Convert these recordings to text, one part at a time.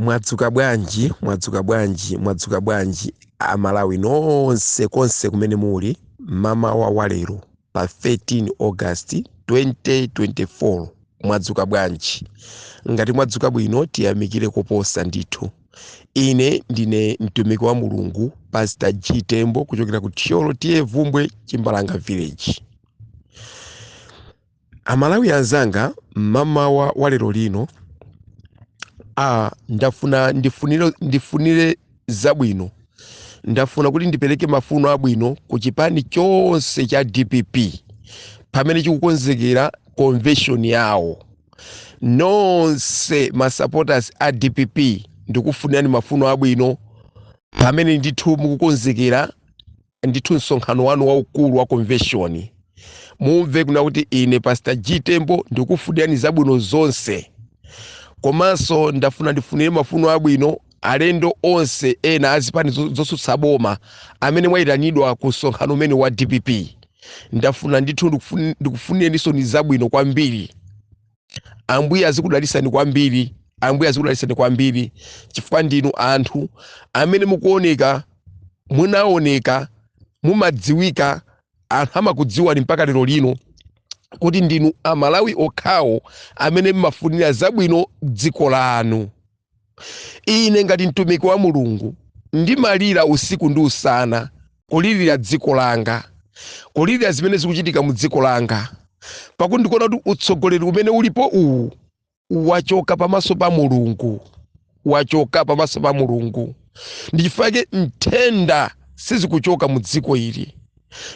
Mwadzuka bwanji, mwadzuka bwanji, mwadzuka bwanji Amalawi nonse konse kumene muli? Mamawa wa lero pa 13 August 2024, mwadzuka bwanji? Ngati mwadzuka bwino, tiyamikire koposa ndithu. Ine ndine mtumiki wa Mulungu, Pastor G Tembo, kuchokera ku Thyolo, T/A Vumbwe, Chimbalanga Village. Amalawi anzanga, mmamawa wa lero lino ndafuna ndifunire zabwino. Ndafuna kuti ndipereke mafuno abwino ku chipani chonse cha DPP pamene chikukonzekera convention yawo. Nonse ma supporters a DPP, ndikufunirani mafuno abwino pamene ndithu mukukonzekera ndithu msonkhano wanu waukulu wa convention. Mumve kuna kuti ine Pastor G Tembo ndikufunirani zabwino zonse. Komanso ndafuna ndifunire mafuno abwino alendo onse ena azipani zotsutsa boma amene mwayitanidwa ku msonkhano umene wa DPP. Ndafuna ndithu ndikufunireniso ni zabwino kwambiri. Ambuye azikudalisani kwambiri, Ambuye azikudalisani kwambiri, chifukwa ndinu anthu amene mukuoneka, munaoneka, mumadziwika, anthu amakudziwani mpaka lero lino kuti ndinu Amalawi okhawo amene mmafunira zabwino dziko lanu. Ine ngati mtumiki wa Mulungu ndimalira usiku ndi usana, kulirira dziko langa, kulirira zimene zikuchitika mu dziko langa, pakuti ndikuona kuti utsogoleri umene ulipo uwu wachoka pamaso pa Mulungu, wachoka pamaso pa Mulungu. Ndichifukwa nthenda sizikuchoka mu dziko ili.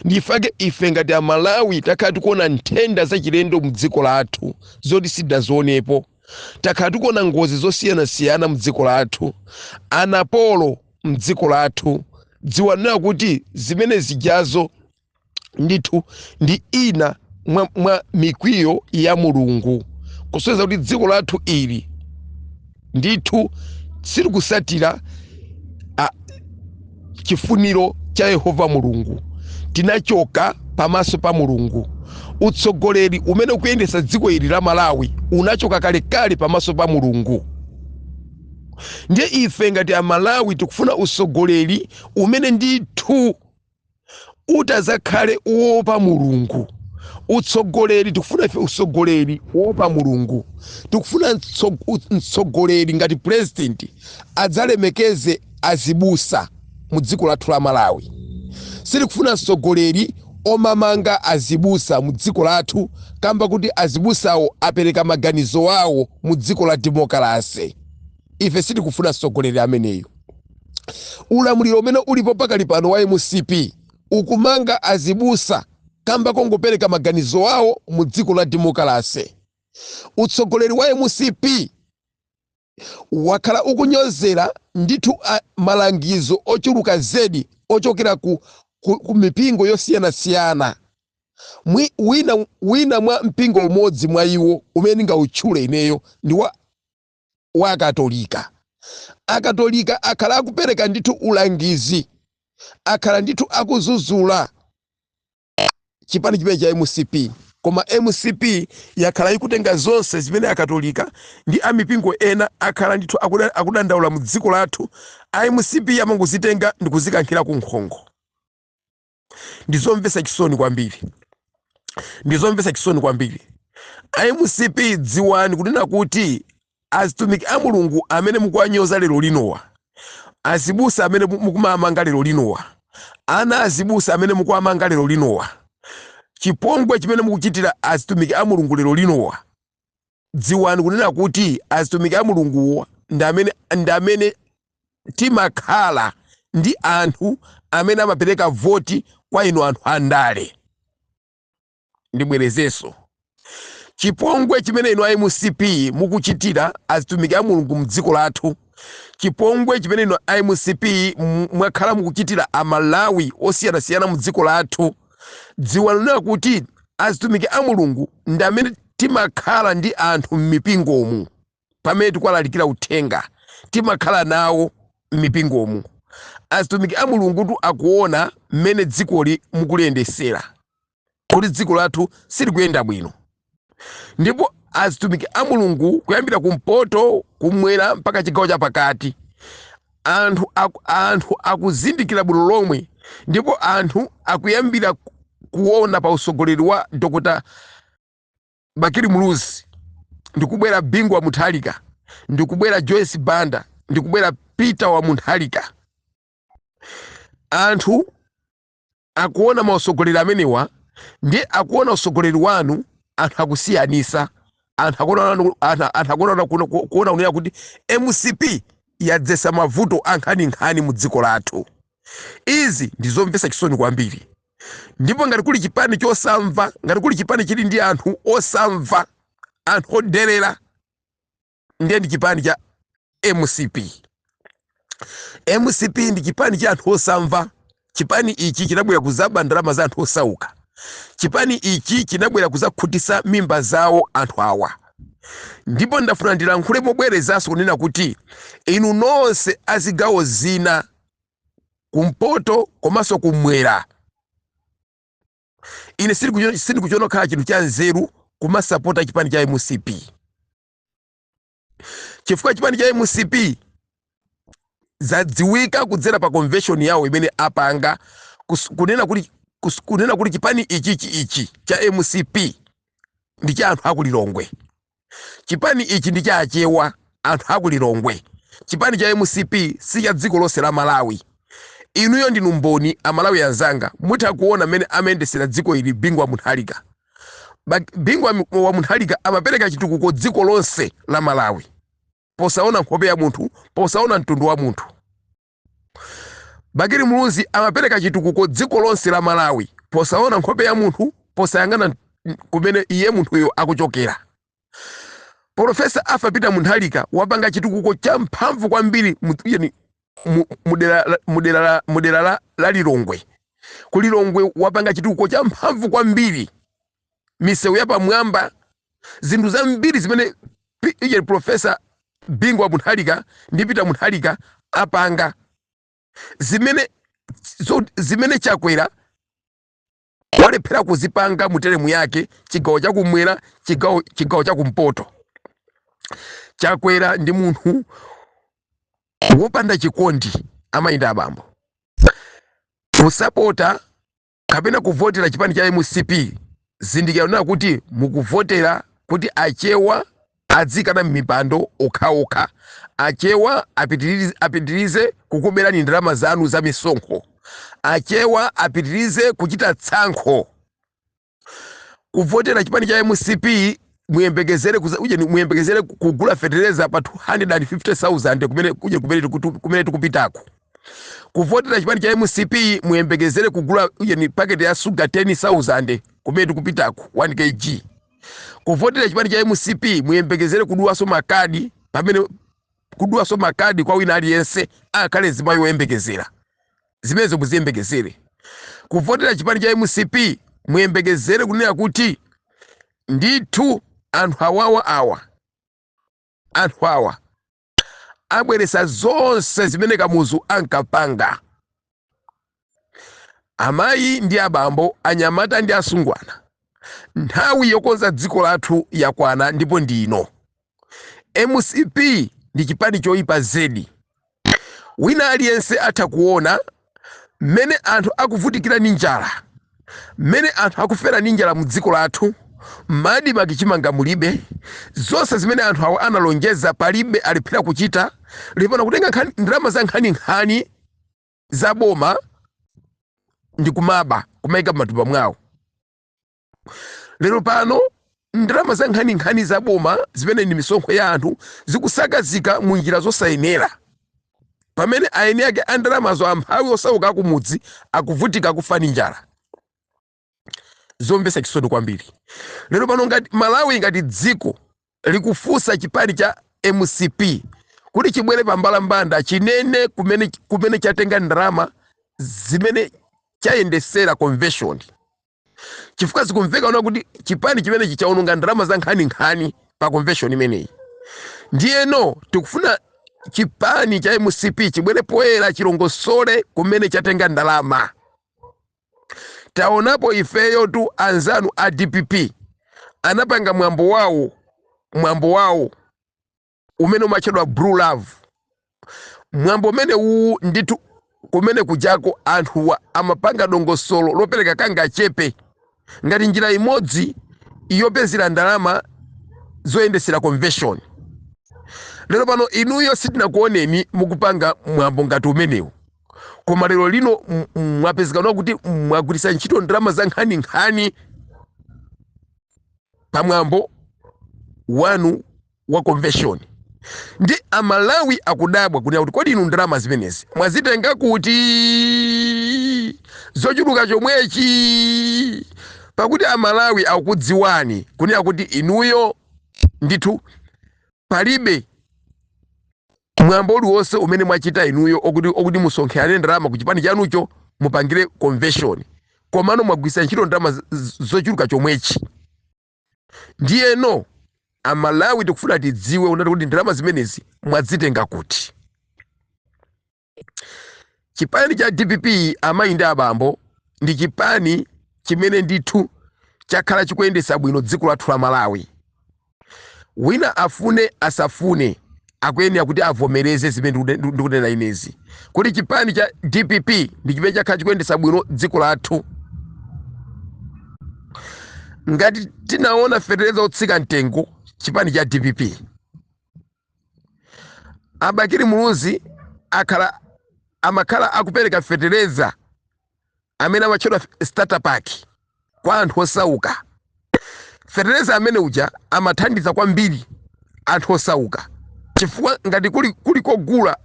Ndichifukwa ife ngati Amalawi takhala tikuona nthenda zachilendo mu dziko lathu zoti sidazionepo. Takhala tikuona ngozi zosiyanasiyana mu dziko lathu, anapolo mdziko lathu. Dziwanena kuti zimene zijazo ndithu ndi ina mwa mikwiyo ya Mulungu, kusonyeza kuti dziko lathu ili ndithu silikusatira chifuniro cha Yehova Mulungu. Tinachoka pamaso pa Mulungu. Utsogoleri umene ukuyendetsa dziko ili la Malawi unachoka kalekale pamaso pa Mulungu. Ndiye ife ngati Amalawi tikufuna utsogoleri umene ndithu utazakhale wopa Mulungu. Utsogoleri tikufuna ife, utsogoleri wopa Mulungu. Tikufuna mtsogoleri ngati president adzalemekeze azibusa mu dziko lathu la Malawi. Sitikufuna mtsogoleri omamanga azibusa mu dziko lathu kamba kuti azibusawo apereka maganizo awo mu dziko la demokalasi. Ife sitikufuna mtsogoleri ameneyo. Ulamuliro umene ulipo pakali pano wa MCP ukumanga azibusa kamba kongopereka maganizo awo mu dziko la demokalasi. Utsogoleri wa MCP wakhala ukunyozera ndithu malangizo ochuluka zedi ochokera ku mipingo yosiyanasiyana. Wina mwa mpingo umodzi mwa iwo umene ndingautchule ineyo ndi wa Akatolika. Akatolika akhala akupereka ndithu ulangizi, akhala ndithu akuzuzula chipani chimene cha MCP, koma MCP yakhala ikutenga zonse zimene Akatolika ndi amipingo ena akhala ndithu akudandaula mu dziko lathu. A MCP amangozitenga ndi kuzikankhira ku nkhongo. Ndizomvetsa chisoni kwambiri, ndizomvetsa chisoni kwambiri. A MCP, dziwani kunena kuti azitumiki a Mulungu amene mukuwanyoza lero linowa, azibusa amene mukumamanga lero linowa, ana azibusa amene mukuwamanga lero linowa, chipongwe chimene mukuchitira azitumiki a Mulungu lero linowa, dziwani kunena kuti azitumiki a Mulunguwa ndi amene timakhala ndi anthu amene amapereka voti kwa inu anthu andale. Ndibwerezenso, chipongwe chimene inu a MCP mukuchitira azitumiki a Mulungu mdziko lathu, chipongwe chimene inu a MCP mwakhala mukuchitira Amalawi osiyanasiyana mu dziko lathu, dziwani kunena kuti azitumiki a Mulungu ndi amene timakhala ndi anthu m'mipingomu. Pamene tikuwalalikira uthenga, timakhala nawo m'mipingomu. Azitumiki a Mulungutu akuona mmene dzikoli mukuliyendesera, kuti dziko lathu silikuyenda bwino, ndipo Azitumiki a Mulungu kuyambira kumpoto, kumwera mpaka chigawo chapakati, anthu akuzindikira bwino lomwe, ndipo anthu akuyambira kuona pa usogoleri wa Dr. Bakili Muluzi, ndikubwera Bingu wa Mutharika, ndikubwera Joyce Banda, ndikubwera Peter wa Mutharika. Anthu akuona mausogoleri amenewa, ndi akuona usogoleri wanu. Anthu akusiyanisa, anthu akuona kuona kunena kuti MCP yadzesa mavuto ankhaninkhani mu dziko lathu. Izi ndizomvetsa chisoni kwambiri. Ndipo ngati kuli chipani chosamva, ngati kuli chipani chili ndi anthu osamva, anthu oderera, ndiye ndi chipani cha MCP. MCP ndi chipani cha anthu osamva. Chipani ichi chinabwera kuzaba ndalama za anthu osauka. Chipani ichi chinabwera kuzakhutisa mimba zawo anthu awa. Ndipo ndafuna ndilankhule mobwerezanso kunena kuti inu nonse azigawo zina, kumpoto komanso kumwera, ine sindikuchiona kukhala chinthu cha nzeru kumasapota chipani cha MCP, chifukwa chipani cha MCP zadziwika kudzera pa convention yawo imene apanga, kunena kuti chipani ichi cha MCP ndi cha anthu akulilongwe, chipani ichi ndi cha Achewa, anthu akulilongwe. Chipani cha MCP si cha dziko lonse la Malawi. Inuyo ndinu mboni, Amalawi anzanga. Mutha kuona mmene amayendesera dziko ili Bingu wa Mutharika. Bingu wa Mutharika amapereka chitukuko dziko lonse la Malawi posaona nkhope ya munthu, posaona mtundu wa munthu. Bakili Muluzi amapereka chitukuko dziko lonse la Malawi posaona nkhope ya munthu, posayang'ana kumene iye munthuyo akuchokera. Professor Arthur Peter Mutharika wapanga chitukuko cha mphamvu kwambiri mudera la Lilongwe. Ku Lilongwe wapanga chitukuko cha mphamvu kwambiri, misewu yapamwamba, zinthu zambiri zimene iye Professor Bingu wa Mutharika ndi Peter Mutharika apanga, zimene Chakwera walephera kuzipanga mu term yake, chigawo chakumwera, chigawo chakumpoto. Chakwera ndi munthu wopanda chikondi. Amayinda abambo, kusapota kapena kuvotera chipani cha MCP, zindikira kunena kuti mukuvotera kuti Achewa adzikana m'mipando okhaokha, Achewa apitirize kukuberani ndalama zanu za misonkho, Achewa apitirize kuchita tsankho. Kuvotera chipani cha MCP, muyembekezere uje muyembekezere kugula fetereza pa 250,000 kumene uje kumene tikupitako. Kuvotera chipani cha MCP, muyembekezere kugula uje ni paketi ya suga 10,000 kumene tikupitako, 1 kg. Kuvotera chipani cha MCP, muyembekezere kuduwaso makadi, pamene kuduwaso makadi kwa wina aliyense akhale zimayi woyembekezera. Zimenezo muziyembekezere. Kuvotera chipani cha MCP, muyembekezere kunena kuti ndithu anthu awawa awa, anthu awa abweresa zonse zimene Kamuzu ankapanga. Amayi ndi abambo, anyamata ndi asungwana, nthawi yokonza dziko lathu yakwana ndipo ndino. MCP ndi chipani choyipa zedi. Wina aliyense atha kuona mmene anthu akuvutikira ndi njala, mmene anthu akufera ndi njala mu dziko lathu. MADMARC chimanga mulibe. Zonse zimene anthu awa analonjeza palibe, alephera kuchita. Lipano kutenga ndalama za nkhaninkhani za boma ndi kumaba, kumayika m'matumba mwawo. Lero pano ndalama za nkhaninkhani za boma, zimene ndi misonkho ya anthu, zikusakazika mu njira zosayenera, pamene aeni ake a ndalamazo, amphawi osauka akumudzi, akuvutika, akufa ndi njala. Zomvetsa chisoni kwambiri. Lero pano ngati Malawi, ngati dziko, likufunsa chipani cha MCP kuti chibwere pambalambanda, chinene kumene chatenga ndalama zimene chayendesera convention, chifukwa zikumveka ona kuti chipani chimenechi chaononga ndalama za nkhaninkhani pa convention imeneyi. Ndiyeno tikufuna chipani cha MCP chibwere poyera, chilongosole kumene chatenga ndalama. Taonapo ifeyo tu anzanu a DPP anapanga mwambo wawo. mwambo wawo umene umatchedwa Blue Love. Mwambo umene uwu ndithu kumene kujako anthuwa amapanga dongosolo lopereka kangachepe ngati njira imodzi yopezera ndalama zoyendesera convention. Lero pano inuyo sitinakuoneni mukupanga mwambo ngati umenewu, koma lero lino mwapezekana kuti mwagwiritsa ntchito ndalama za nkhaninkhani pamwambo wanu wa convention. Ndi Amalawi akudabwa kunena kuti kodi inu ndalama zimenezi mwazitenga kuti zochuluka chomwechi? Pakuti Amalawi akudziwani kunena kuti inuyo ndithu palibe mwambo uliwonse umene mwachita inuyo okuti musonkherane ndalama ku chipani chanucho mupangire convention, komano mwagwiritsa ntchito ndalama zochuluka chomwechi. Ndiyeno Amalawi tikufuna tidziwe unati kuti ndalama zimenezi mwazitenga kuti. Chipani cha DPP, amayi ndi abambo, ndi chipani chimene ndithu chakhala chikuyendetsa bwino dziko lathu la Malawi. Wina afune asafune, akuyenera kuti avomereze zimene ndikunena inezi, kuti chipani cha DPP ndi chimene chakhala chikuyendetsa bwino dziko lathu. Ngati tinaona fetereza otsika mtengo, chipani cha DPP. Abakiri Muluzi amakhala akupereka fetereza amene amatchedwa starter pack kwa anthu osauka. Fetereza amene uja amathandiza kwambiri anthu osauka, chifukwa ngati kuli kogula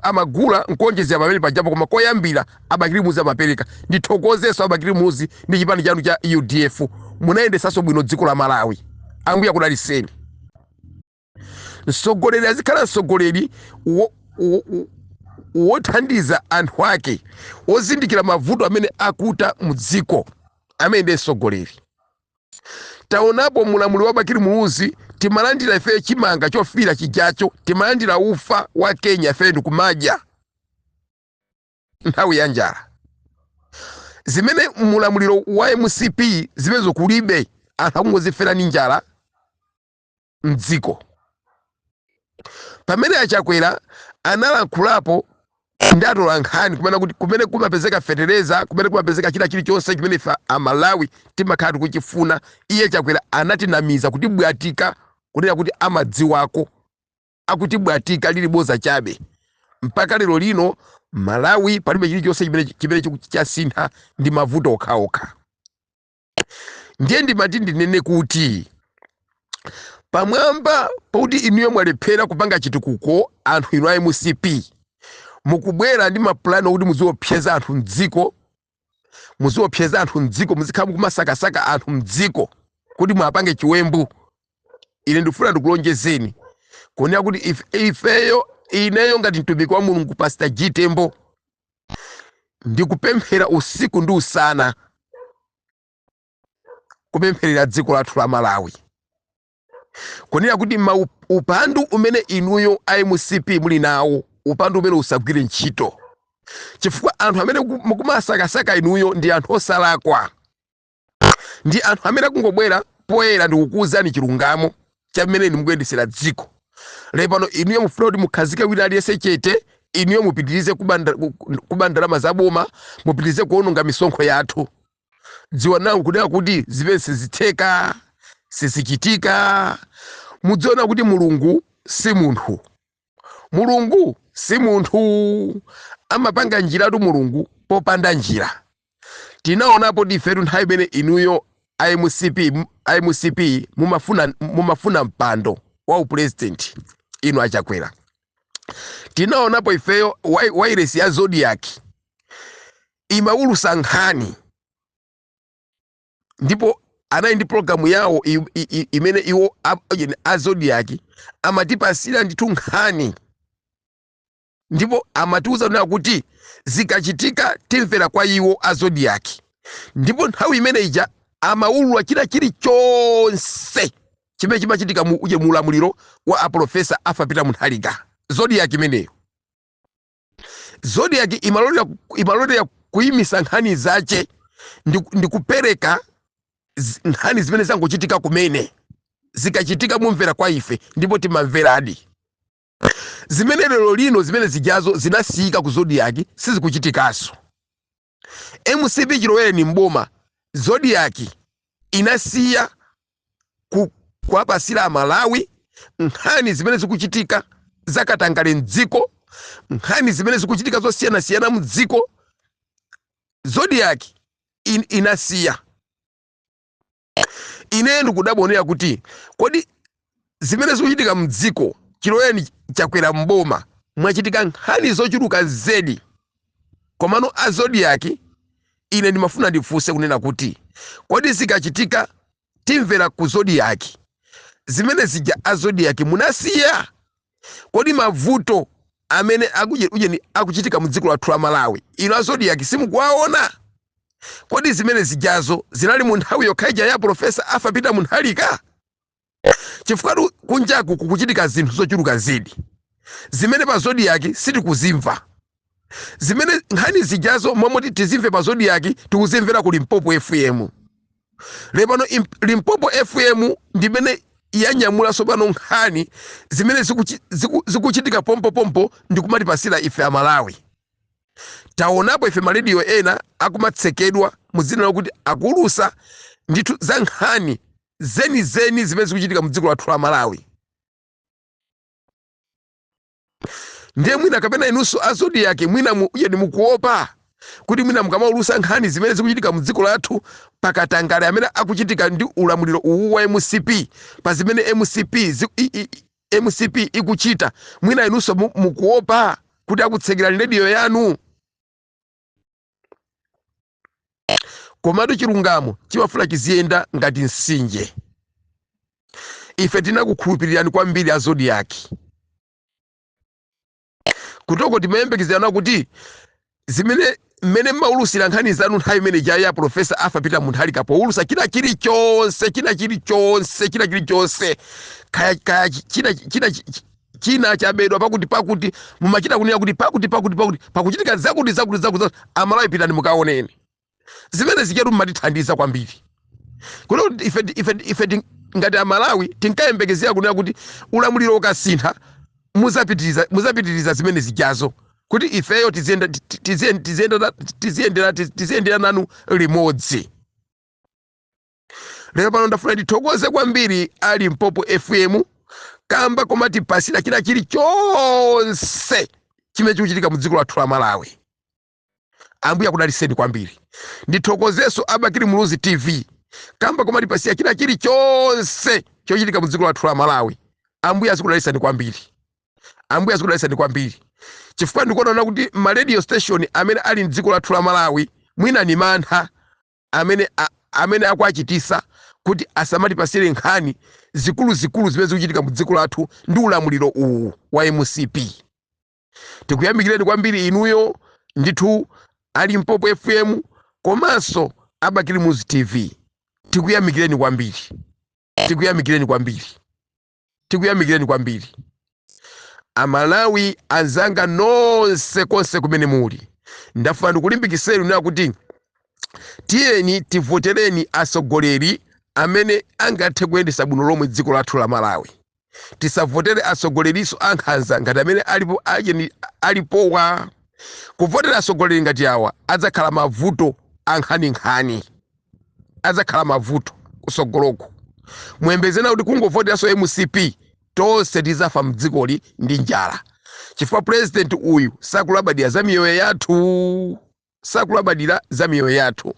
amagula nkuonjezera pamene pajapo, koma koyambira Abakiri Muluzi amapereka. Ndithokozenso Abakiri Muluzi ndi chipani chanu cha UDF, munayendesanso bwino dziko la Malawi. Ambuye akudalitseni. Mtsogoleri azikhala mtsogoleri wothandiza anthu ake, wozindikira mavuto amene akuta mu dziko, amene ndiye mtsogoleri. Taonapo mulamuliro wa Bakili Muluzi, timalandira ife chimanga chofira chijacho, timalandira ufa wa Kenya ife ndikumadya nthawi ya njala. Zimene mulamuliro wa MCP zimenezo kulibe, anthu akungozifera ndi njala mdziko. Pamene Achakwera analankhulapo ndi atola nkhani kumene kuti kumene kumapezeka fetereza, kumene kumapezeka china chilichonse chimene ife Amalawi timakhala tikuchifuna, iye Chakwera anatinamiza kuti bwatika, kunena kuti amadziwako, akuti bwatika lili boza chabe. Mpaka lero lino Malawi palibe chilichonse chimene chasintha, ndi mavuto okhaokha. Ndiye ndimati ndinene kuti pamwamba pakuti inuyo mwalephera kupanga chitukuko, anthu inu a MCP mukubwera ndi mapulani okuti muziopseza anthu mdziko, muziopseza anthu mdziko, muzikhala mukumasakasaka anthu mdziko kuti mwapange chiwembu. Ine ndikufuna ndikulonjezeni kunena kuti ifeyo, ineyo ngati mtumiki wa Mulungu Pastor G Tembo, ndikupemphera usiku ndi usana kupempherera dziko lathu la Malawi, kunena kuti upandu umene inuyo a MCP muli nawo, upandu umene usagwire ntchito, chifukwa anthu amene mukumasakasaka inuyo ndi anthu osalakwa, ndi anthu amene akungobwera poyera ndikukuwuzani chilungamo cha mmene mukuyendesera dziko. Lero pano inuyo mufuna kuti mukhazike wina aliyense chete, inuyo mupitirize kuba ndalama za boma, mupitirize kuononga misonkho yathu. Dziwa nawo kunena kuti zimene sizitheka, sizichitika. Mudziona kuti Mulungu si munthu, Mulungu si munthu, amapanga njiratu Mulungu popanda njira. Tinaonapo ifetu nthawi imene inuyo a MCP mumafuna mpando wa upresident, inu Achakwera. Tinaonapo ifeyo wairesi ya Zodiac imaulusa nkhani, ndipo anali ndi programu yawo imene iwo a Zodiac amatipasira ndithu nkhani, ndipo amatiuza kunena kuti zikachitika timvera kwa iwo a Zodiac. Ndipo nthawi imene ija amaulula china chilichonse chimene chimachitika mu uje muulamuliro wa aprofesa Arthur Peter Mutharika. Zodiac imeneyo, Zodiac imalolera kuyimisa nkhani zache ndi kupereka nkhani zimene zangochitika kumene. Zikachitika mumvera kwa ife, ndipo timamveradi. Zimene lero lino zimene zijazo zinasiyika ku Zodiak, sizikuchitikanso. MCP chilowereni mboma, Zodiak inasiya kuwapasira Amalawi nkhani zimene zikuchitika zakatangale mdziko, nkhani zimene zikuchitika zosiyanasiyana mdziko. Zodiak inasiya. Ine ndikudabonera kuti kodi zimene zikuchitika mdziko chilowereni Chakwera mboma, mwachitika nkhani zochuluka zedi, komano a Zodiak, ine ndimafuna ndifunse kunena kuti kodi zikachitika timvera ku Zodiak, zimene zija a Zodiak munasiya? Kodi mavuto amene akuchitika mu dziko lathu la Malawi, inu a Zodiak simukuwaona? Kodi zimene zijazo zinali mu nthawi yokha ija ya Profesa Arthur Peter Mutharika? Chifukwa kunjaku kukuchitika zinthu zochuluka zedi zimene pa Zodiak sitikuzimva, zimene nkhani zijazo momoti tizimve pa Zodiak, tikuzimvera ku Limpopo FM. Lepano Limpopo FM ndimene yanyamula tsopano nkhani zimene zikuchitika pompopompo ndikumatipasira ife Amalawi. Taonapo ife marediyo ena akumatsekedwa mudzina lakuti akulusa ndithu za nkhani zenizeni zimene zikuchitika mu dziko lathu la Malawi. Ndiye mwina kapena inunso a Zodiak mwina ujeni mukuopa kuti mwina mukamaulusa nkhani zimene zikuchitika mu dziko lathu pakatangale amene akuchitika ndi ulamuliro uwu wa MCP, pa zimene MCP ikuchita, mwina inunso mukuopa kuti akutsekerani rediyo yanu. Komatu chilungamo chimafuna chiziyenda ngati mtsinje. Ife tinakukhulupirirani kwambiri a Zodiak. Kutoko timayembekezerana kuti zimene mmene mmaulusira nkhani zanu nthawi imene ija ya Profesa Arthur Peter Mutharika, poulusa china chilichonse, china chilichonse, china chilichonse, kaya kaya china china china chabedwa pakuti pakuti, mumachita kunena kuti pakuti pakuti pakuti pakuchitika zakuti zakuti zakuti zakuti, Amalawi pitani mukaoneni. Zimene zijatu mmatithandiza kwambiri kuti ife ngati Amalawi tinkayembekezera kunena kuti ulamuliro ukasintha muzapitiriza zimene zijazo, kuti ifeyo tiziyendera nanu limodzi. Lero pano ndafuna ndithokoze kwambiri a Limpopo FM kamba komatipasira china chilichonse chimene chikuchitika mu dziko lathu la Malawi. Ambuye akudalitseni kwambiri. Ndithokozenso a Bakili Muluzi TV kamba komatipasira china chilichonse chochitika mu dziko lathu la Malawi. Ambuye azikudalitsani kwambiri, Ambuye azikudalitsani kwambiri, chifukwa ndikuona kuti ma radio station amene ali mdziko lathu la Malawi mwina ni mantha amene akuachitisa kuti asamatipasire nkhani zikuluzikulu zimene zikuchitika mu dziko lathu ndi ulamuliro uwu wa MCP. Tikuyamikireni kwambiri inuyo ndithu a Limpopo FM komanso a Bakili Muluzi TV. Tikuyamikireni kwambiri, tikuyamikireni kwambiri, tikuyamikireni kwambiri. Amalawi anzanga nonse konse kumene muli, ndafuna ndikulimbikitseni nena kuti tiyeni tivotereni atsogoleri amene angathe kuyendetsa bwino lomwe dziko lathu la Malawi. Tisavotere atsogoleriso ankhanza ngati amene alipo alipowa. Kuvotera atsogoleri ngati awa adzakhala mavuto ankhaninkhani, adzakhala mavuto kusogoloko. Muyembezena kuti kungovoteranso MCP tonse tizafa mdzikoli ndi njala, chifukwa president uyu sakulabadira za miyoyo yathu, sakulabadira za miyoyo yathu.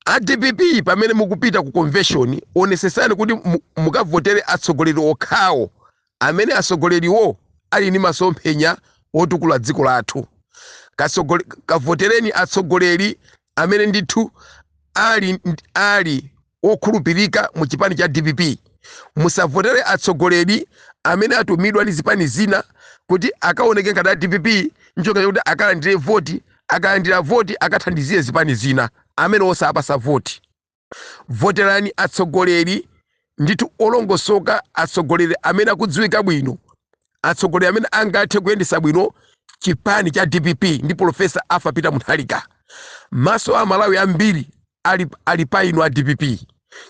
A DPP, pamene mukupita ku convention, onesesani kuti mukavotere atsogoleri okhawo amene atsogoleriwo ali ndi masomphenya otukula dziko lathu. Kavotereni atsogoleri amene ndithu ali okhulupirika mu chipani cha DPP. Musavotere atsogoleri amene atumidwa ndi zipani zina kuti akaoneke ngati a DPP, nchoka chakuti akalandire voti, akalandira voti akathandizire zipani zina, amene osapasa voti. Voterani atsogoleri ndithu olongosoka, atsogoleri amene akudziwika bwino, atsogoleri amene angathe kuyendetsa bwino chipani cha DPP ndi Profesa Arthur Peter Mutharika. Maso a Malawi ambiri ali pa inu a DPP,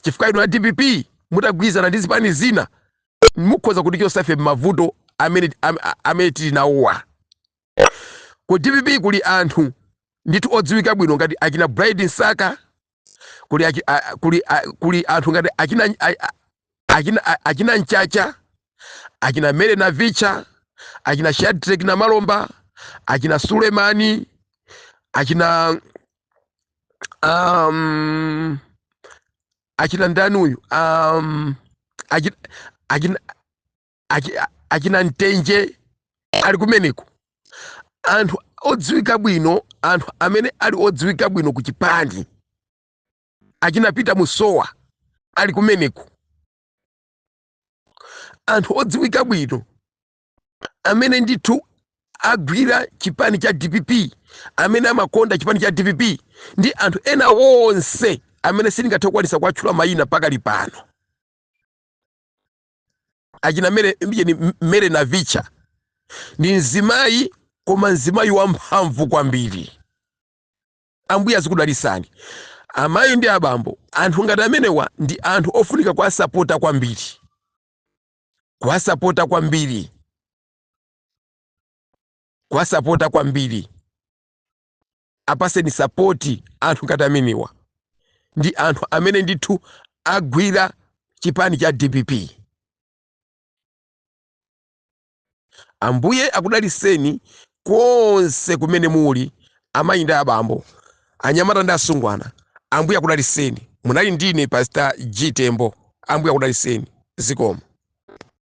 chifukwa inu a DPP Mutagwirizana ndi zipani zina mukhoza kutichosa ife m'mavuto amene tili nawowa. Ku DPP kuli anthu ndithu odziwika bwino ngati achina Bright Msaka, kuli anthu ngati achina Mchacha, achina Mary Navicha, achina Shadreck Namalomba, achina Sulemani, achina ndani uyu, achina Mtenje ali kumeneko. Anthu odziwika bwino, anthu amene ali odziwika bwino ku chipani, achina Peter Musowa ali kumeneko. Anthu odziwika bwino amene ndithu agwira chipani cha DPP, amene amakonda chipani cha DPP, ndi anthu ena onse amene sindingathe kukwanisa kuwatchula mayina pakali pano. Achina Mary Navicha ndi mzimayi, koma mzimayi wamphamvu kwambiri. Ambuye azikudalisani amayi ndi abambo. Anthu ngati amenewa ndi anthu ofunika kuwasapota kwambiri, kuwasapota kwambiri, kuwasapota kwambiri. Apaseni sapoti anthu ngati amenewa, ndi anthu amene ndithu agwira chipani cha DPP. Ambuye akudaliseni konse kumene muli, amayi ndi abambo, anyamata ndi asungwana. Ambuye akudaliseni. Munali ndine Pastor G Tembo. Ambuye akudaliseni. Zikomo.